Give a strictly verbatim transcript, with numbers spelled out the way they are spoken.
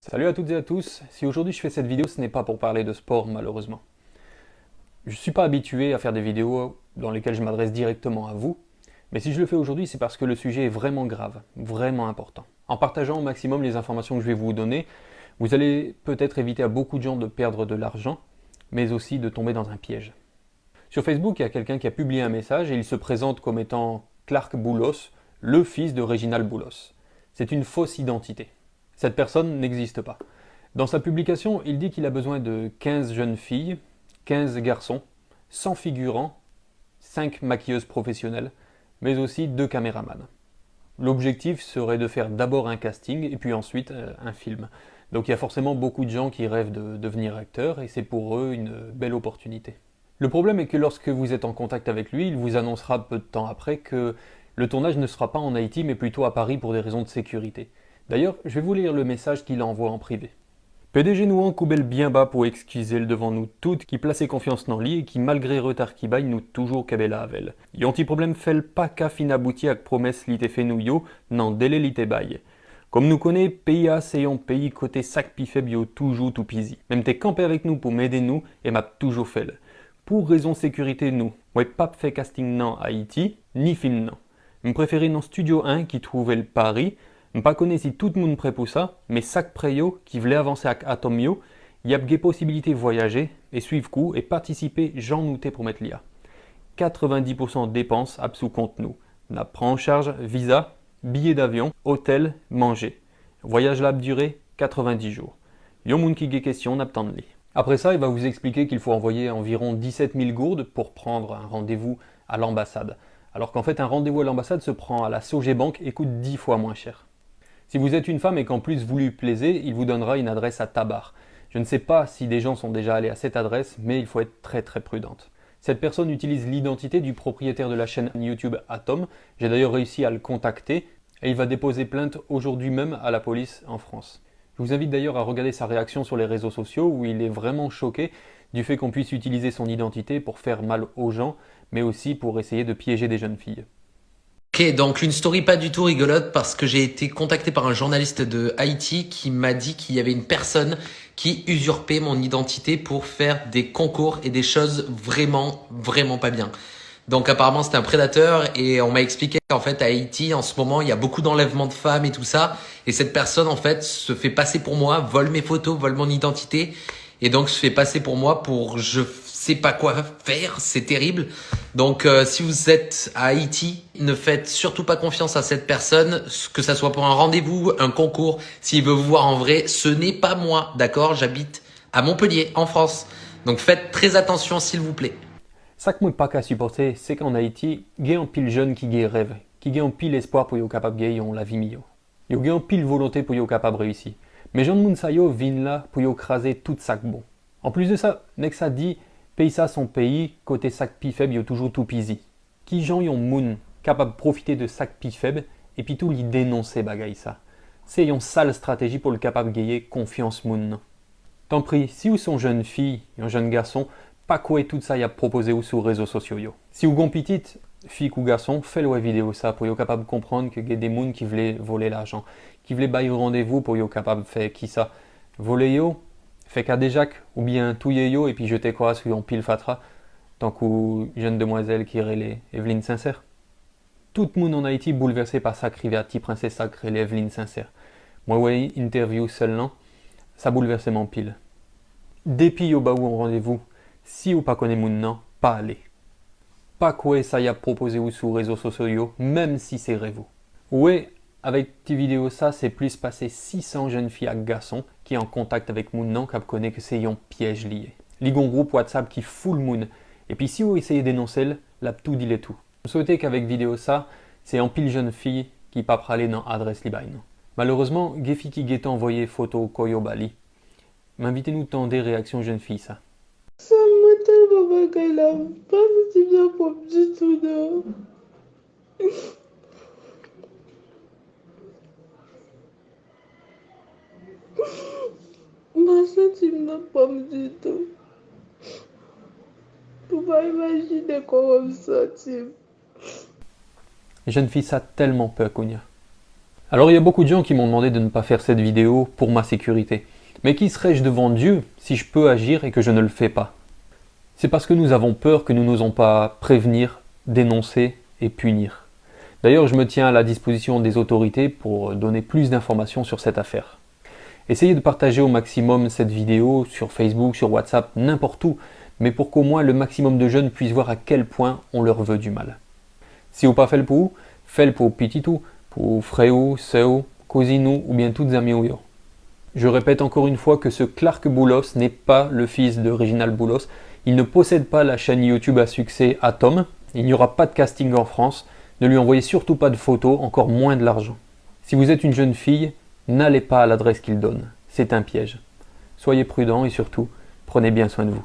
Salut à toutes et à tous. Si aujourd'hui je fais cette vidéo, ce n'est pas pour parler de sport, malheureusement. Je suis pas habitué à faire des vidéos dans lesquelles je m'adresse directement à vous, mais si je le fais aujourd'hui, c'est parce que le sujet est vraiment grave, vraiment important. En partageant au maximum les informations que je vais vous donner, vous allez peut-être éviter à beaucoup de gens de perdre de l'argent, mais aussi de tomber dans un piège. Sur Facebook, il y a quelqu'un qui a publié un message et il se présente comme étant Clark Boulos, le fils de Réginald Boulos. C'est une fausse identité. Cette personne n'existe pas. Dans sa publication, il dit qu'il a besoin de quinze jeunes filles, quinze garçons, cent figurants, cinq maquilleuses professionnelles, mais aussi deux caméramans. L'objectif serait de faire d'abord un casting et puis ensuite euh, un film. Donc il y a forcément beaucoup de gens qui rêvent de devenir acteurs et c'est pour eux une belle opportunité. Le problème est que lorsque vous êtes en contact avec lui, il vous annoncera peu de temps après que le tournage ne sera pas en Haïti mais plutôt à Paris pour des raisons de sécurité. D'ailleurs, je vais vous lire le message qu'il envoie en privé. P D G nou an koube l byen ba pou ekskize l devan nou tout ki plase konfyans nan li e ki, malgre reta ki bay, nou toujou kenbe la avè l. Yon ti pwoblèm fè l pa ka fin abouti ak pwomès li te fè nou yo nan dele li te bay. Kòm nou konnen, peyi a se yon peyi kote sa k pi fèb yo toujou toupizi. Men m te kanpe avèk nou pou m ede nou e m ap toujou fè l. Pou rezon sekirite nou, mwen p ap fè casting nan Ayiti, ni fim nan. M prefere nan Studio en ki twouve l Pari. M pa konnen si tout moun prè pou sa, men sa k prè yo, ki vle avanse ak Atòm yo, y ap gen posibilite vwayaje e swiv kou e patisipe jan nou te pwomèt li a. Katrevendi pousan depans ap sou kont nou. N ap pran an chaj viza, biye davyon, otèl, manje. Vwayaj la ap dire katrevendi jou. Yon moun ki gen kesyon, n ap tann li. Après ça, il va vous expliquer qu'il faut envoyer environ dix-sept mille gourdes pour prendre un rendez-vous à l'ambassade. Alors qu'en fait, un rendez-vous à l'ambassade se prend à la Sogebank et coûte dix fois moins cher. Si vous êtes une femme et qu'en plus vous lui plaisez, il vous donnera une adresse à Tabar. Je ne sais pas si des gens sont déjà allés à cette adresse, mais il faut être très très prudente. Cette personne utilise l'identité du propriétaire de la chaîne YouTube Atom. J'ai d'ailleurs réussi à le contacter et il va déposer plainte aujourd'hui même à la police en France. Je vous invite d'ailleurs à regarder sa réaction sur les réseaux sociaux où il est vraiment choqué du fait qu'on puisse utiliser son identité pour faire mal aux gens, mais aussi pour essayer de piéger des jeunes filles. Ok, donc une story pas du tout rigolote parce que j'ai été contacté par un journaliste de Haïti qui m'a dit qu'il y avait une personne qui usurpait mon identité pour faire des concours et des choses vraiment, vraiment pas bien. Donc apparemment c'était un prédateur et on m'a expliqué qu'en fait à Haïti en ce moment il y a beaucoup d'enlèvements de femmes et tout ça et cette personne en fait se fait passer pour moi, vole mes photos, vole mon identité et donc se fait passer pour moi pour je sais pas quoi faire, c'est terrible. Donc euh, si vous êtes à Haïti, ne faites surtout pas confiance à cette personne, que ça soit pour un rendez-vous, un concours, s'il veut vous voir en vrai, ce n'est pas moi, d'accord ? J'habite à Montpellier, en France. Donc faites très attention s'il vous plaît. Sa k mwen pa ka sipòte, se k an Ayiti, gen anpil jèn ki gen rèv, ki gen anpil espwa pou yo kapab gen yon lavi miyò. Yo gen anpil volonte pou yo kapab reyisi. Men jan moun sa yo vin la pou yo kraze tout sa k bon. Anplis de sa, nèg sa di, peyi sa se yon peyi kote sa k pi fèb yo toujou toupizi. Kijan yon moun kapab pwofite de sa k pi fèb epi tou li denonse bagay sa? Se yon sal estrateji pou l kapab genyen konfyans moun nan. Tanpri, si w se yon jèn fi, yon jèn gason, pa kwè tout sa y ap pwopoze w sou rezo sosyo yo. Si w gen yon pitit, fi kou gason, fè l wè videyo sa pou yo kapab konprann ke gen de moun ki vle vòlè lajan, ki vle ba yo randevou pou yo kapab fè kisa? Vòlè yo, fè kadejak, oubyen touye yo epi jete kò a sou yon pil fatra, tankou jèn demwazèl ki rele Evelyne Sincère. Tout moun ann Ayiti boulvèse pa sa k rive a ti prensès sa k rele Evelyne Sincère. Mwen wè entèvyou sè l lan, sa boulvèse m anpil. Depi yo ba w yon randevou, si w pa konnen moun nan, pa ale. Pa kwè sa y ap pwopoze w sou rezo sosyo yo, menm si se rèv ou. Ou wè, avèk ti videyo sa, se plis pase sisan jèn fi ak gason ki an kontak avèk moun nan k ap konnen ke se yon pyèj li ye. Li gen yon gwoup WhatsApp ki full moun, epi si w eseye denonse l, l ap tou dile tou. M swete k avèk videyo sa, se anpil jèn fi ki pa prale nan adrès li bay nan. Malerezman, gen fi ki gentan voye foto kò yo ba li. M envite nou tande reyaksyon jèn fi sa. Sa mwen tèlman bagay la, m pa santi m nan fòm ditou non. M pa santi m nan fòm ditou. Ou pa imajine kòman m santi m. Jèn fi sa tèlman pè kounye a. Alors, il y a beaucoup de gens qui m'ont demandé de ne pas faire cette vidéo pour ma sécurité. Mais qui serais-je devant Dieu si je peux agir et que je ne le fais pas ? C'est parce que nous avons peur que nous n'osons pas prévenir, dénoncer et punir. D'ailleurs, je me tiens à la disposition des autorités pour donner plus d'informations sur cette affaire. Essayez de partager au maximum cette vidéo sur Facebook, sur WhatsApp, n'importe où, mais pour qu'au moins le maximum de jeunes puissent voir à quel point on leur veut du mal. Si ou pa fè l pou ou, fè l pou pitit ou, pou frè ou, sè ou, kouzin ou, oubyen tout zanmi ou yo. Je répète encore une fois que ce Clark Boulos n'est pas le fils de Réginald Boulos. Il ne possède pas la chaîne YouTube à succès Atom. Il n'y aura pas de casting en France. Ne lui envoyez surtout pas de photos, encore moins de l'argent. Si vous êtes une jeune fille, n'allez pas à l'adresse qu'il donne. C'est un piège. Soyez prudent et surtout, prenez bien soin de vous.